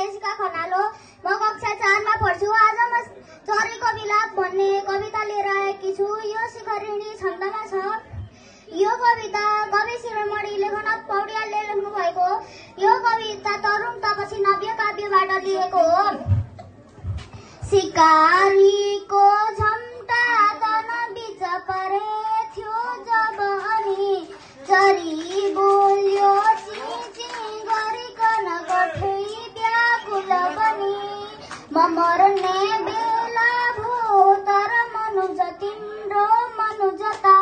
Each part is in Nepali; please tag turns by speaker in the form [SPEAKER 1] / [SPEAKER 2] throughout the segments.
[SPEAKER 1] जयसिका खनालो। म कक्षा 4 मा पढ्छु। आज म चरीको विलाप भन्ने कविता लिएर आएकी छु। यो शिखरिणी छन्दमा छ। यो कविता कवि शिरोमणि लेखनाथ पौड्यालले लेख्नु भएको हो। यो कविता तरुण तपसी नव्य काव्यबाट लिएको हो। शिकारीको झम्टा तन बीच परेथ्यो जब अनि चरी बोल्यो चिची गरिकन कठै व्याकुल बनी। म मर्ने बेला भो तर मनुज तिम्रो मनुजता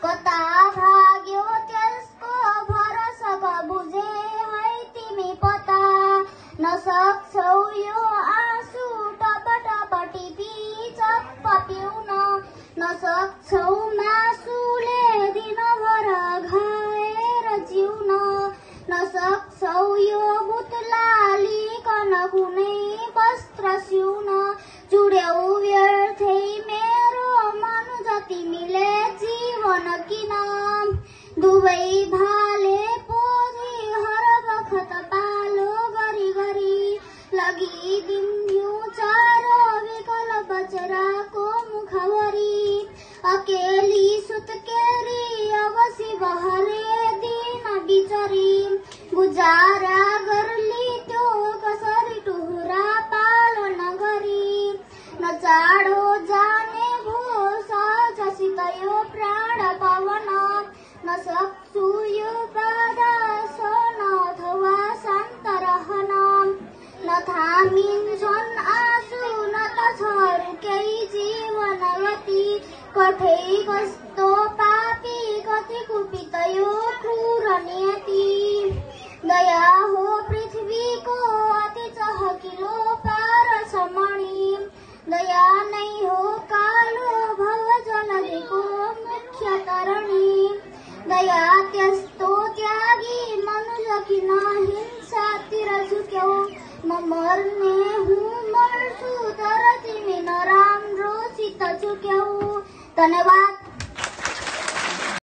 [SPEAKER 1] कता भाग्यो त्यसको भरोसा बुझे है तिमी पता। नसक्छौ यो आँसु टप टप टिपी चप्प पिउन। नसक्छौ मासुले दिनभर घाएर जिउन। नसक्छौ यो बुत्ला लिकन कुनै वस्त्र सिउन। चुड्यौ व्यर्थै मेरो मनुज तिमीले जीवन किन। दुवै भाले पोथी हर बखत पालो गरी गरी लगिदिन्थ्यौ चारो विकल बचराको मुखभरि। अकेली सुत्केरी अवसी बहरे दिन बिचरी गुजारा गर्ली त्यो कसरी टुहुरा पालन गरी। न चाँडो जाने भो सहजसित यो प्राण पवन। न सक्छु यो बाधा सहन अथवा शान्त रहन। न थामिन्छन् आँसु न त छ केही जीवन गति। कठै कस्तो पापी कति कुपित यो क्रूर नियति। दया हो पृथ्वीको अति चहकिलो पारसमणि। दया नै हो कालो भव जलधिको मुख्य तरणि। दया त्यस्तो त्यागी मनुज किन हिंसातिर झुक्यौ। म मर्ने हुँ मर्छु तर तिमी नराम्रोसित झुक्यौ। धन्यवाद।